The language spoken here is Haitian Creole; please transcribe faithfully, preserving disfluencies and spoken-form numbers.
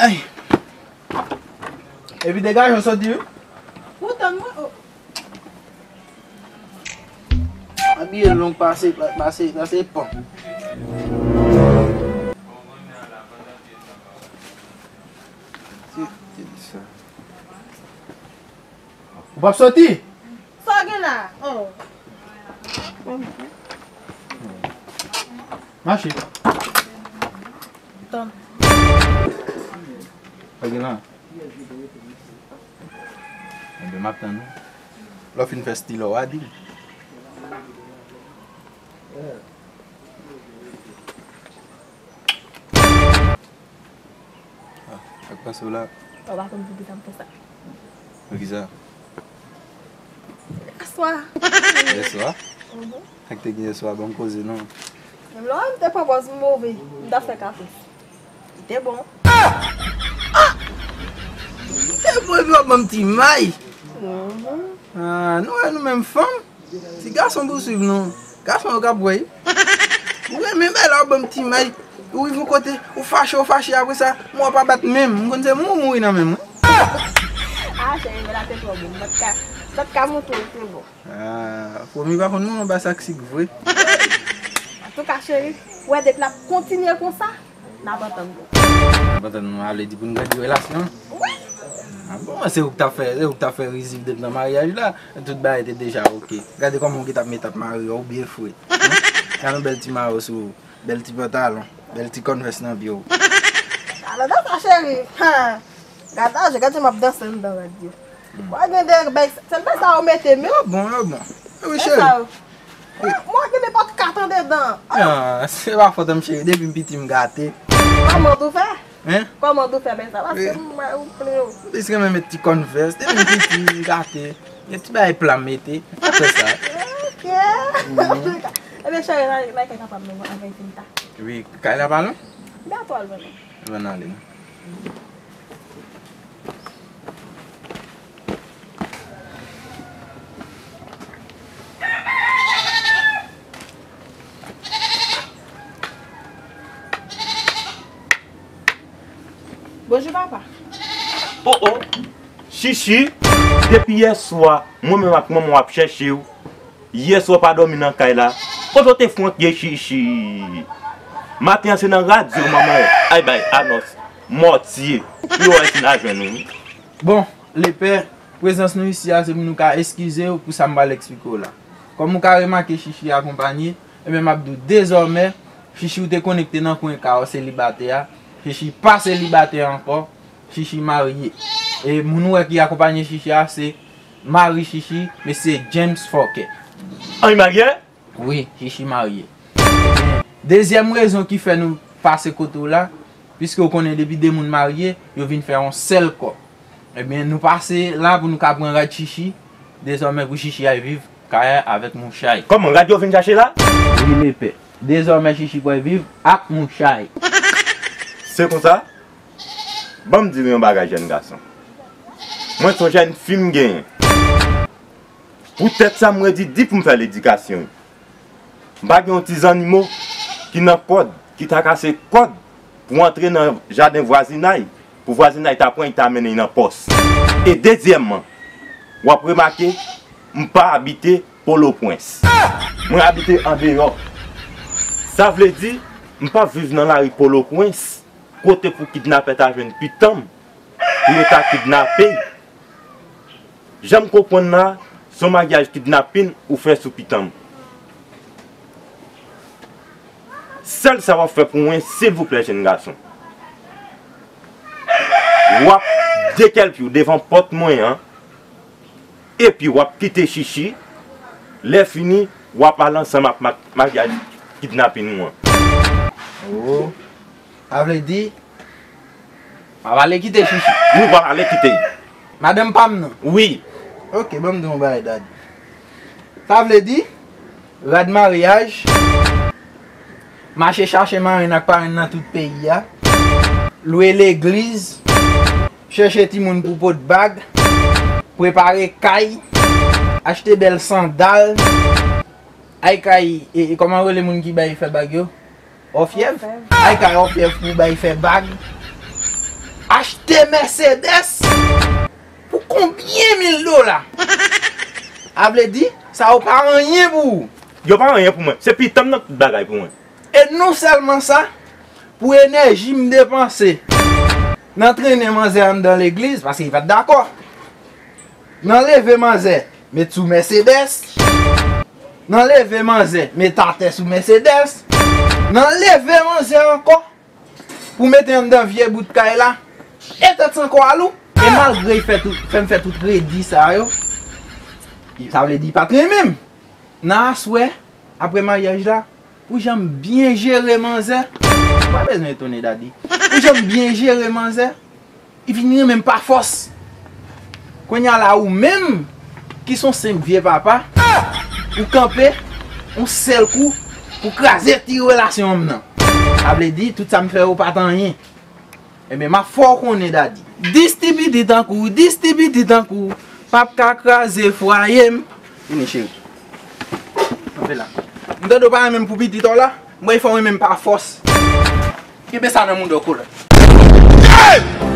Ay. Epi degaje w soti wi. Ou tann mwen, oh. Abiye long pase, pase, pase pon. Se, se sa. Ou p ap soti? Sa w gen la? Oh. Mache. Tann. Sa w gen la? Enben, m ap tann ou. Lè w fin fè stil ou a, di m. Ah, sa k pase w la? Ou pa konn pou kisa m fè sa. Poukisa? Yèswa. Yèswa? Mhm. Sa k te gen yèswa, ban m koze non. Menm lè m te pran pòz m move, m t ap fè kapris. Li te bon. Ah! Ah! Li te bon epi w ap ban m ti may. Mhm. Ah, nou wè nou menm fanm. Ti gason pou swiv nou. Gason yo k ap wè. Ou renmen bèl la, ou ban m ti may. Ou rive yon kote, ou fache, ou fache, apre sa, mwen w pa bat menm. M konn se mwen ou mouri nan men mwen. Ah, cheri, men la te twò bon. M pa t ka, m pa t ka montre w te bon. Ah, pwomi pa konn mwen anba sak sik vre. Antouka, cheri, ou wè depi l ap kontinye konsa, n ap antann nou. N ap antann nou, ale di pou n grandi relasyon an. Wi. Ah bon, se ou k t ap fè, se ou k t ap fè rizib depi nan maryaj la. Tout bagay te deja oke. Gade kòman ou gentan ap met ap mari w byen fre. Hein? Gade yon bèl ti mayo sou ou, bèl ti pantalon, bèl ti Converse nan pye w. Alò, dan sa, cheri. Ha. Gade aje, gade jan m ap danse anndan rad yo. Hmm. Wa gen de bèl, sèl bèl sa yo mete m, wi. Yo bon, yo bon. Wi, cheri. Sa yo. Mwen gen nenpòt kat andedan. Ah, se pa fòt an m, cheri. Depi m piti, m gate. Kòman tou fè? Hein? Kòman tou fè bèl sa? Paske m wè ou plen yo. M plis renmen met ti Converse. Depi m piti, m gate. Gen ti bagay pla m mete. Apre sa. Ok. Mhm. Ebyen, cheri, n al, n al kay papa m nan, anvan l fin ta. Wi, kay la pa lwen? Byen twò lwen non. Ann ale. Bonjou, papa. Oh, oh. Chichi, depi yèswa, mwen menm ak manman w ap chèche w. Yèswa w pa dòmi nan kay la. Kote w te fount ye, Chichi? Maten an se nan radyo manman w al bay anons Mòtye pou yo wè si n a jwenn ou. Bon, lepè, prezans nou isi a se pou nou ka eskize w pou sa m pral eksplike w la. Kòm ou ka remake Chichi akonpanye, ebyen m ap di w dezòmè, Chichi ou te konekte nan kwen ka w selibatè a, Chichi pa selibatè ankò, Chichi marye. E moun ou wè ki akonpanye Chichi a se mari Chichi, mesye James Fòkè. An, li marye? Wi, Chichi marye. Dezyèm rezon ki fè nou pase kote w la, piske w konnen depi de moun marye, yo vin fè yon sèl kò. Ebyen, nou pase la pou nou ka pran rad Chichi, dezòmè pou Chichi al viv kay avèk mouchay. Kòman, rad yo vin chache la? Wi, lepè. Dezòmè Chichi pral viv ak mouchay. Se konsa? Ban m di nou yon bagay, jèn gason. Mwen se yon jèn fi m genyen. Poutèt sa, m redi di pou m fè ledikasyon. M pa gen yon ti zannimo ki nan kòd, ki ta kase kòd pou antre nan jaden vwazinay, pou vwazinay ta pran, ta mennen nan pòs. E dezyèmman, w ap remake, m pa abite Pòtoprens. Mwen abite andeyò. Sa vle di, m p ap viv nan lari Pòtoprens, kote pou kidnapè ta jwenn pitanm, pou yo ta kidnape l. Jan m konprann la, se yon maryaj kidnapin ou fè sou pitanm. Sèl sa w ap fè pou mwen, silvouplè, jèn gason. W ap dekèlpi w devan pòt mwen an, epi w ap kite Chichi. Lè fini, w ap al ansanm ak ma-, maryaj kidnapin ou an. Oh. Sa vle di, m ap ale kite Chichi. Wi, w ap ale kite l. Madanm pa m nan? Wi. Ok, ban m di w yon bagay, dad. Sa vle di, rad maryaj, mache chache marenn ak parenn nan tout peyi a, lwe legliz, chèche timoun pou pot bag, prepare kay, achte bèl sandal, ay kay, e, e, kòman yo rele moun ki bay fè bag yo? Òfèv? Òfèv. Ay kay òfèv pou bay fè bag. Achte Mercedes pou konbyen mil dola? A vle di, sa yo pa anyen pou ou. Yo pa anyen pou mwen. Se pitanm nan tout bagay pou mwen. E non sèlman sa, pou enèji m depanse nan trennen manzè anndan legliz, paske li pa t dakò. Nan leve manzè, met sou Mercedes. Nan leve manzè, met atè sou Mercedes. Nan leve manzè ankò, pou mete anndan vye bout kay la, e tèt san kò al ou. E malgre l fè tout, fè m fè tout redi sa yo, sa vle di li pa t renmen m. Nan aswè, apre maryaj la, pou jan m byen jere manzè, ou pa bezwen etone Daddy. Pou jan m byen jere manzè, li vin renmen m pa fòs. Kounye a la, ou menm ki s on senp vye papa, ou kanpe yon sèl kou pou kraze ti relasyon m nan. Sa vle di, tout sa m fè yo pa t anyen. Ebyen, m ap fè w konnen, Daddy. Dis ti pitit tankou w, dis ti pitit tankou w p ap ka kraze fwaye m. Vini, cheri. Kanpe la. M tande w pa renmen m pou pitit ou la, m pral fè w renmen m pa fòs. Kenbe sa nan mouda w, kolòn.